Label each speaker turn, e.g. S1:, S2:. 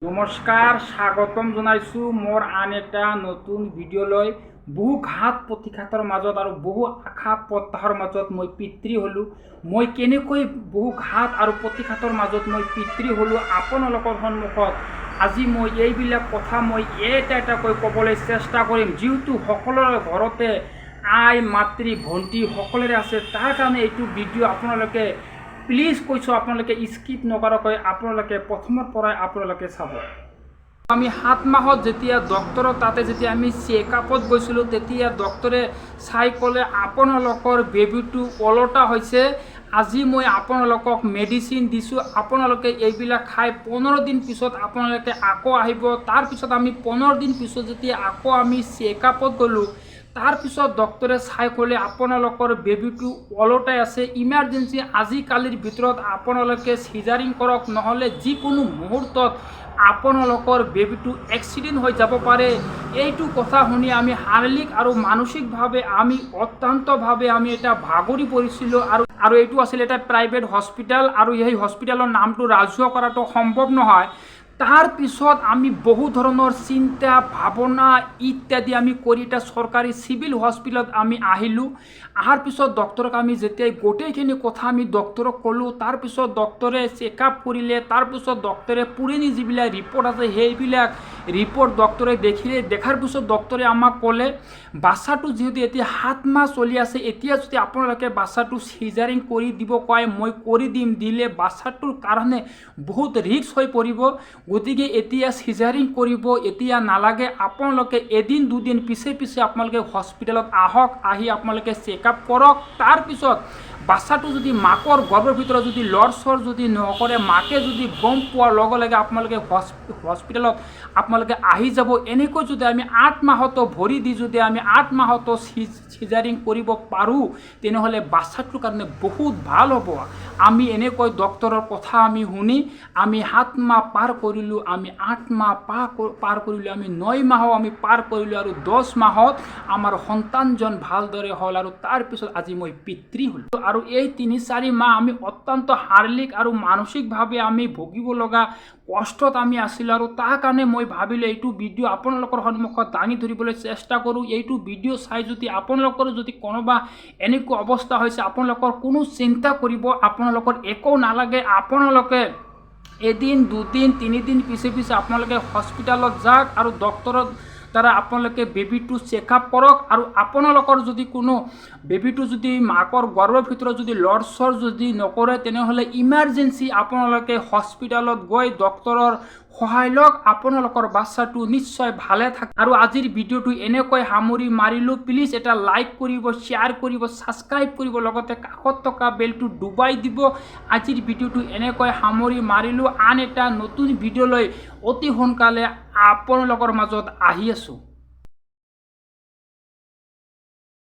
S1: নমস্কাৰ, স্বাগতম জনাইছোঁ মোৰ আন এটা নতুন ভিডিঅ'লৈ। বহু ঘাত প্ৰতিঘাতৰ মাজত আৰু বহু আশা প্ৰত্যাশাৰ মাজত মই পিতৃ হ'লোঁ। মই কেনেকৈ বহু ঘাত আৰু প্ৰতিঘাতৰ মাজত মই পিতৃ হ'লোঁ, আপোনালোকৰ সন্মুখত আজি মই এইবিলাক কথা মই এটা এটাকৈ ক'বলৈ চেষ্টা কৰিম। যিহেতু সকলোৰে ঘৰতে আই, মাতৃ, ভণ্টি সকলোৰে আছে, তাৰ কাৰণে এইটো ভিডিঅ' আপোনালোকে প্লিজ কৈছোঁ, আপোনালোকে স্কিপ নকৰাকৈ আপোনালোকে প্ৰথমৰ পৰাই আপোনালোকে চাব। আমি 7 মাহত যেতিয়া ডক্টৰৰ তাতে যেতিয়া আমি চেকআপত গৈছিলোঁ, তেতিয়া ডক্টৰে চাই ক'লে, "আপোনালোকৰ বেবীটো ওলোটা হৈছে। আজি মই আপোনালোকক মেডিচিন দিছোঁ, আপোনালোকে এইবিলাক খাই 15 দিন পিছত আপোনালোকে আকৌ আহিব।" তাৰপিছত আমি 15 দিন পিছত যেতিয়া আকৌ আমি চেকআপত গ'লোঁ, তাৰপিছত ডক্টৰে চাই ক'লে, "আপোনালোকৰ বেবীটো ওলোটাই আছে। ইমাৰ্জেঞ্চি আজিকালিৰ ভিতৰত আপোনালোকে চিজাৰিং কৰক, নহ'লে যিকোনো মুহূৰ্তত আপোনালোকৰ বেবীটো এক্সিডেণ্ট হৈ যাব পাৰে।" এইটো কথা শুনি আমি শাৰীৰিক আৰু মানসিকভাৱে আমি অত্যন্তভাৱে আমি এটা ভাগৰি পৰিছিলোঁ। আৰু এইটো আছিল এটা প্ৰাইভেট হস্পিটেল আৰু সেই হস্পিটেলৰ নামটো ৰাজহুৱা কৰাটো সম্ভৱ নহয়। তাৰপিছত আমি বহু ধৰণৰ চিন্তা ভাৱনা ইত্যাদি আমি কৰি এটা চৰকাৰী চিভিল হস্পিটেলত আমি আহিলোঁ। অহাৰ পিছত ডক্টৰক আমি যেতিয়া গোটেইখিনি কথা আমি ডক্টৰক ক'লোঁ, তাৰপিছত ডক্টৰে চেকআপ কৰিলে। তাৰপিছত ডক্টৰে পুৰণি যিবিলাক ৰিপৰ্ট আছে, সেইবিলাক ৰিপৰ্ট ডক্টৰে দেখিলে। দেখাৰ পিছত ডক্টৰে আমাক ক'লে, বাচ্ছাটো যিহেতু এতিয়া 7 মাহ চলি আছে, এতিয়া যদি আপোনালোকে বাচ্ছাটো চিজাৰিং কৰি দিব কয়, মই কৰি দিম। দিলে বাচ্ছাটোৰ কাৰণে বহুত ৰিস্ক হৈ পৰিব। গতিকে এতিয়া চিজাৰিং কৰিব এতিয়া নালাগে। আপোনালোকে এদিন দুদিন পিছে পিছে আপোনালোকে হস্পিটেলত আহক, আহি আপোনালোকে চেকআপ কৰক। তাৰপিছত বাচ্ছাটো যদি মাকৰ গৰ্ভৰ ভিতৰত যদি লৰচৰ যদি নকৰে, মাকে যদি গম পোৱাৰ লগে লগে আপোনালোকে হস্পিটেলত আপোনালোকে আহি যাব। এনেকৈ যদি আমি 8 মাহতো ভৰি দি যদি আমি 8 মাহতো চিজাৰিং কৰিব পাৰোঁ, তেনেহ'লে বাচ্ছাটোৰ কাৰণে বহুত ভাল হ'ব। আমি এনেকৈ ডক্টৰৰ কথা আমি শুনি আমি 7 মাহ পাৰ কৰিলোঁ, আমি 8 মাহ পাৰ কৰিলোঁ, আমি 9 মাহো আমি পাৰ কৰিলোঁ আৰু 10 মাহত আমাৰ সন্তানজন ভালদৰে হ'ল আৰু তাৰপিছত আজি মই পিতৃ হ'লোঁ। আৰু এই 3-4 মাহ আমি অত্যন্ত শাৰীৰিক আৰু মানসিকভাৱে আমি ভুগিব লগা কষ্টত আমি আছিলোঁ। আৰু তাৰ কাৰণে মই ভাবিলোঁ, এইটো ভিডিঅ' আপোনালোকৰ সন্মুখত দাঙি ধৰিবলৈ চেষ্টা কৰোঁ। এইটো ভিডিঅ' চাই যদি আপোনালোকৰ যদি কোনোবা এনেকুৱা অৱস্থা হৈছে, আপোনালোকৰ কোনো চিন্তা কৰিব আপোনালোকৰ একো নালাগে। আপোনালোকে এদিন, দুদিন, তিনিদিন পিছে পিছে আপোনালোকে হস্পিটেলত যাওক আৰু ডক্টৰৰ দ্বাৰা আপোনালোকে বেবীটো চেকআপ কৰক। আৰু আপোনালোকৰ যদি কোনো বেবীটো যদি মাকৰ গৰ্ভৰ ভিতৰত যদি লৰচৰ যদি নকৰে, তেনেহ'লে ইমাৰ্জেঞ্চি আপোনালোকে হস্পিটেলত গৈ ডক্টৰৰ সহায় লওক। আপোনালোকৰ বাচ্ছাটো নিশ্চয় ভালে থাকে। আৰু আজিৰ ভিডিঅ'টো এনেকৈ সামৰি মাৰিলোঁ। প্লিজ এটা লাইক কৰিব, শ্বেয়াৰ কৰিব, ছাবস্ক্ৰাইব কৰিব, লগতে কাষত থকা বেলটো দবাই দিব। আজিৰ ভিডিঅ'টো এনেকৈ সামৰি মাৰিলোঁ। আন এটা নতুন ভিডিঅ' লৈ অতি সোনকালে আপোনালোকৰ মাজত আহি আছোঁ।